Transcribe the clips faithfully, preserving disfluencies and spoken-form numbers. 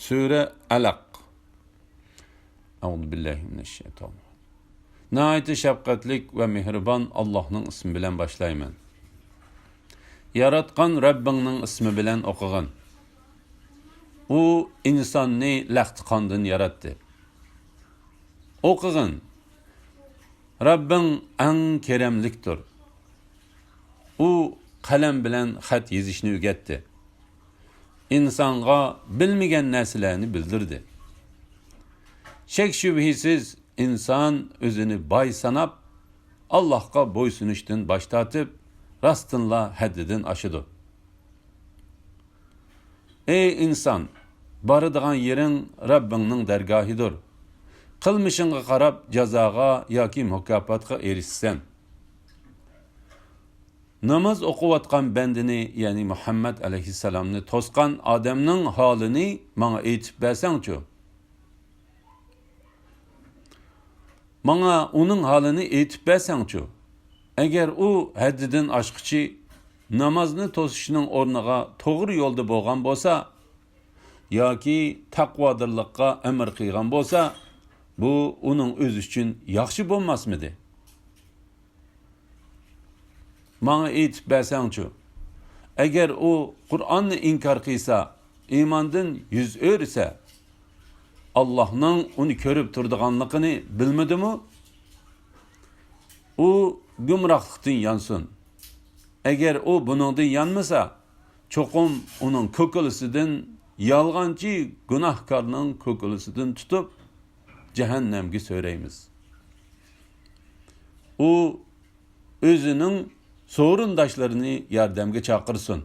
سۈرە ئەلەق. ئەئۇزۇ بىللاھى مىنەششەيتانىر راجىم. ناھايىتى شەپقەتلىك ۋە مېھرىبان ئاللاھنىڭ ئىسمى بىلەن باشلايمەن. ياراتقان رەببىڭنىڭ ئىسمى بىلەن ئوقۇغىن. ئۇ ئىنساننى لەختە قاندىن ياراتتى. ئوقۇغىن. رەببىڭ ئەڭ كېرەملىكتۇر. ئۇ قەلەم بىلەن خەت يېزىشنى ئۆگەتتى. ئىنسانغا بىلمىگەن نەرسىلەرنى بىلدۈردى. شەك-شۈبھىسىز، ئىنسان ئۆزىنى باي ساناپ، ئاللاھقا بويسۇنۇشتىن باش تارتىپ، راستتىنلا ھەددىدىن ئاشىدۇ. ئەي ئىنسان، بارىدىغان يېرىڭ رەببىڭنىڭ دەرگاھىدۇر. قىلمىشىڭغا قاراپ جازاغا ياكى مۇكاپاتقا ئېرىشىسەن. ناماز ئوقۇۋاتقان بەندىنى، يەنى مۇھەممەد ئەلەيھىسسالامنى توسقان ئادەمنىڭ ھالىنى ماڭا ئېيتىپ بەرسەڭچۇ؟ ماڭا ئۇنىڭ ھالىنى ئېيتىپ بەرسەڭچۇ؟ ئەگەر ئۇ ھەددىدىن ئاشقۇچى نامازنى توسۇشنىڭ ئورنىغا توغرا يولدا بولغان بولسا، ياكى تەقۋادارلىققا ئەمر قىلغان بولسا، بۇ ئۇنىڭ ئۆزى ئۈچۈن ياخشى بولماسمىدى؟ ماڭا ئېيتىپ بەرسەڭچۇ؟ ئەگەر ئۇ قۇرئاننى ئىنكار قىلسا، ئىماندىن يۈز ئۆرۈسە، ئاللاھنىڭ ئۇنى كۆرۈپ تۇرىدىغانلىقىنى بىلمىدىمۇ؟ ئۇ گۇمراھلىقتىن يانسۇن. ئەگەر ئۇ بۇنىڭدىن يانمىسا، چوقۇم ئۇنىڭ كوكۇلىسىدىن، يالغانچى گۇناھكارنىڭ كوكۇلىسىدىن تۇتۇپ، جەھەننەمگە سۆرەيمىز. ئۇ ئۆزىنىڭ سورۇنداشلىرىنى ياردەمگە چاقىرسۇن.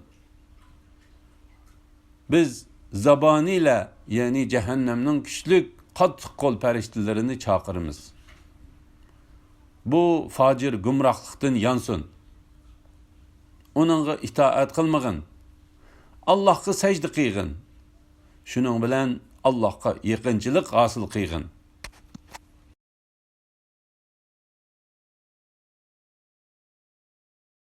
بىز زابانىيلەر، يەنى جەھەننەمنىڭ كۈچلۈك، قاتتىق قول پەرىشتىلىرىنى چاقىرىمىز. بۇ فاجىر گۇمراھلىقتىن يانسۇن. ئۇنىڭغا ئىتائەت قىلمىغىن. ئاللاھقا سەجدە قىلغىن. شۇنىڭ بىلەن ئاللاھقا يېقىنچىلىق ھاسىل قىلغىن.